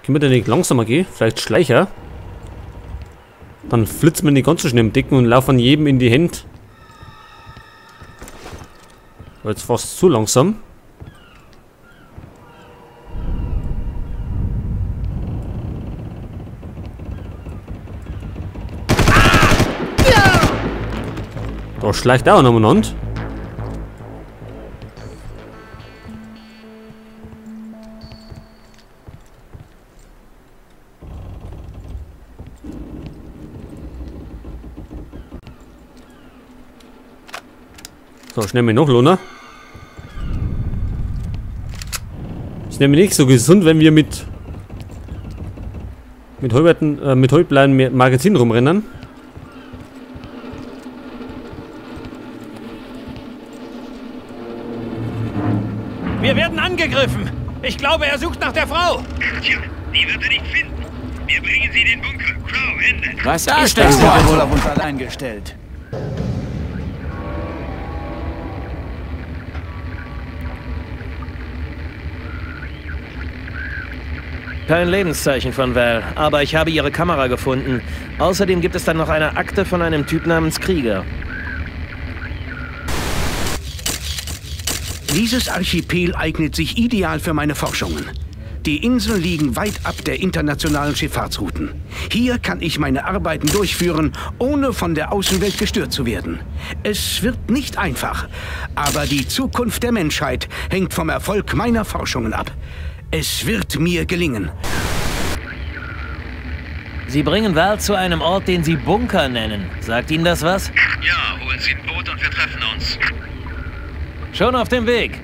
Können wir denn nicht langsamer gehen? Vielleicht Schleicher? Dann flitzen wir nicht ganz so schnell im Decken und laufen jedem in die Hände. War jetzt fast zu langsam. Da schleicht auch noch umeinander. So, schnell mit noch, Lona. Ist nämlich nicht so gesund, wenn wir mit halbleeren Magazin rumrennen. Wir werden angegriffen. Ich glaube, er sucht nach der Frau. Tja, die wird er nicht finden. Wir bringen sie in den Bunker. Crow, Ende. Was ist das? Da wohl auf uns allein gestellt. Kein Lebenszeichen von Val, aber ich habe ihre Kamera gefunden. Außerdem gibt es dann noch eine Akte von einem Typ namens Krieger. Dieses Archipel eignet sich ideal für meine Forschungen. Die Inseln liegen weit ab der internationalen Schifffahrtsrouten. Hier kann ich meine Arbeiten durchführen, ohne von der Außenwelt gestört zu werden. Es wird nicht einfach, aber die Zukunft der Menschheit hängt vom Erfolg meiner Forschungen ab. Es wird mir gelingen. Sie bringen Val zu einem Ort, den Sie Bunker nennen. Sagt Ihnen das was? Ja, holen Sie ein Boot und wir treffen uns. Schon auf dem Weg.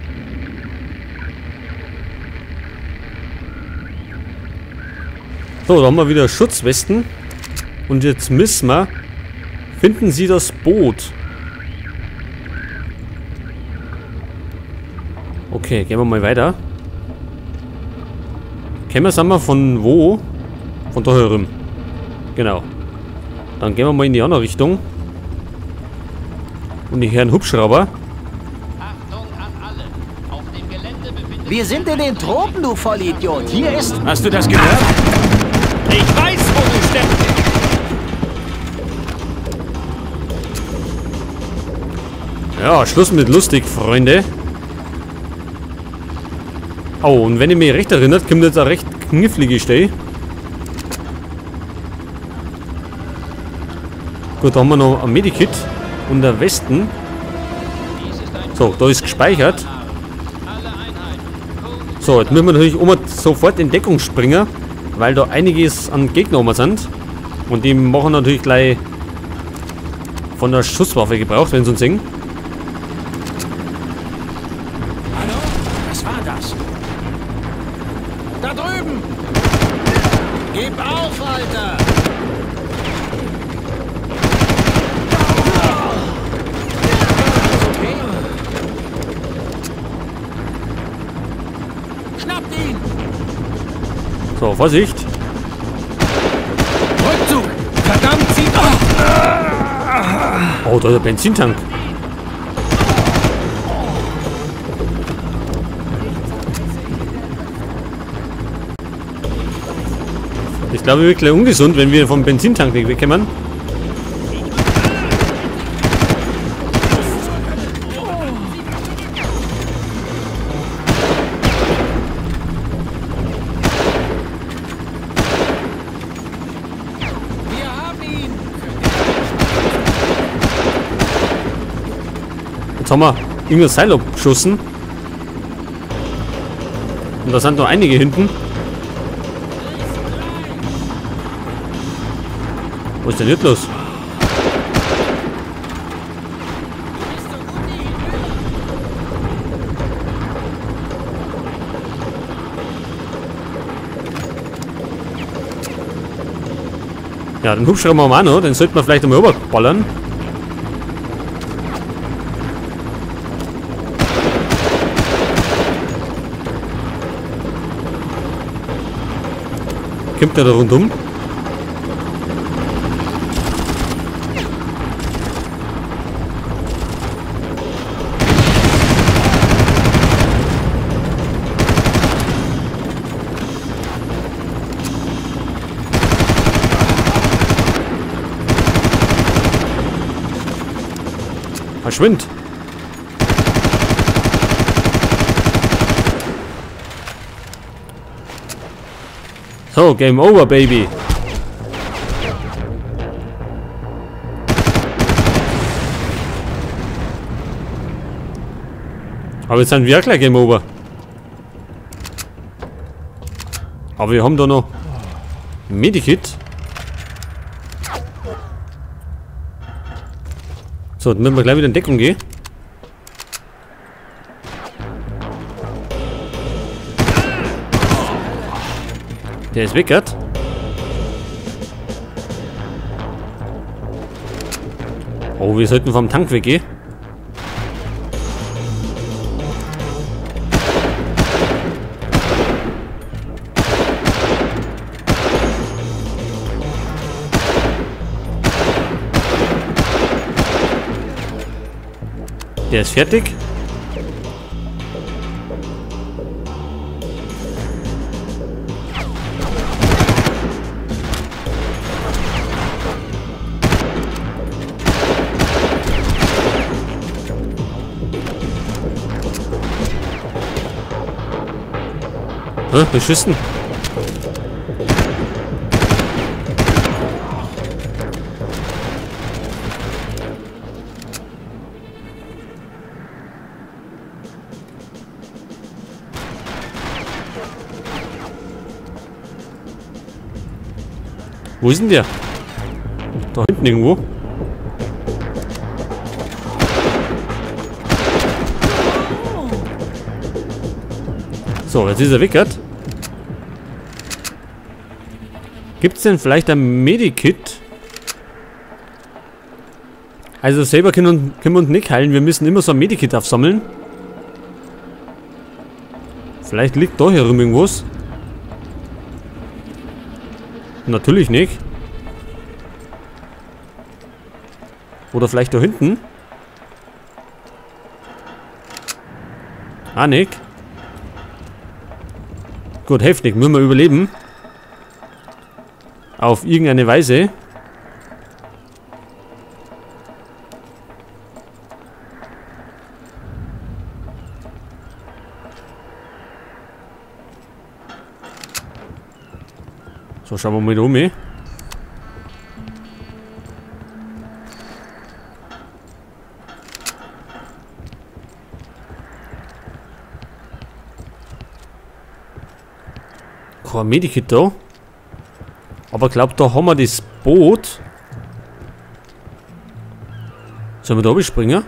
So, da haben wir wieder Schutzwesten. Und jetzt müssen wir... Finden Sie das Boot. Okay, gehen wir mal weiter. Kennen wir von wo? Von da herum. Genau. Dann gehen wir mal in die andere Richtung. Und die Herren Hubschrauber. Achtung an alle. Auf dem Gelände befindet Wir sind in den Tropen, du Vollidiot. Hier ist... Hast du das gehört? Ich weiß, wo du steckst. Ja, Schluss mit lustig, Freunde. Oh, und wenn ich mich recht erinnert, kommt jetzt eine recht knifflige Stelle. Gut, da haben wir noch ein Medikit und der Westen. So, da ist gespeichert. So, jetzt müssen wir natürlich immer sofort in Deckung springen, weil da einiges an Gegner oben sind. Und die machen natürlich gleich von der Schusswaffe Gebrauch, wenn sie uns sehen. Hallo? Was war das? Da drüben! Gib auf, Alter! Okay. Schnappt ihn! So, Vorsicht! Rückzug! Verdammt, zieht auf! Oh, da ist der Benzintank. Ich glaube wirklich ungesund, wenn wir vom Benzintank nicht wegkommen. Jetzt haben wir irgendein Seil abgeschossen. Und da sind noch einige hinten. Was ist denn jetzt los? Ja, den Hubschrauber haben wir auch noch, den sollten wir vielleicht einmal rüberballern. Kommt der da rundum? Verschwind! So, Game over, Baby. Aber jetzt sind wir gleich Game over. Aber wir haben da noch Medikit. So, dann müssen wir gleich wieder in Deckung gehen. Der ist weg, grad. Oh, wir sollten vom Tank weggehen. Der ist fertig. Hä? Beschissen. Wo ist denn der? Da hinten irgendwo. So, jetzt ist er weg, grad. Gibt's denn vielleicht ein Medikit? Also selber können wir uns nicht heilen. Wir müssen immer so ein Medikit aufsammeln. Vielleicht liegt da hier rum irgendwas. Natürlich nicht. Oder vielleicht da hinten. Ah, nicht. Gut, heftig. Müssen wir überleben. Auf irgendeine Weise. So, schauen wir mal da um. Kein Medikit da. Aber ich glaube, da haben wir das Boot. Sollen wir da runterspringen?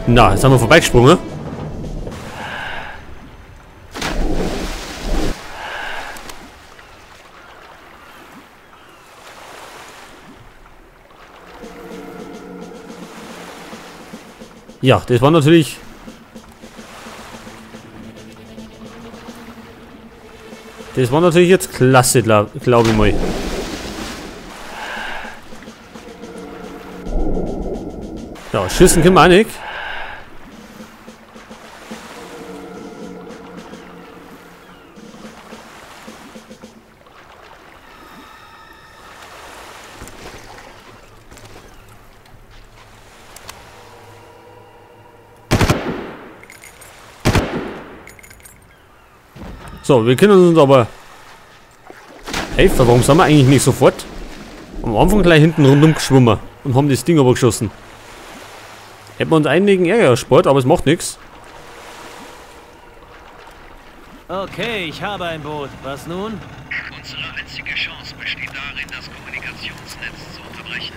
Na, jetzt haben wir vorbeigesprungen. Ja, das war natürlich... Das war natürlich jetzt klasse, glaube ich mal. Ja, schießen können wir auch nicht. So, wir können uns aber helfen. Warum sind wir eigentlich nicht sofort am Anfang gleich hinten rundum geschwommen und haben das Ding aber geschossen? Hätten wir uns einigen Ärger erspart, aber es macht nichts. Okay, ich habe ein Boot. Was nun? Unsere einzige Chance besteht darin, das Kommunikationsnetz zu unterbrechen.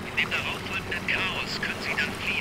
In dem darauffolgenden Chaos können Sie dann fliehen.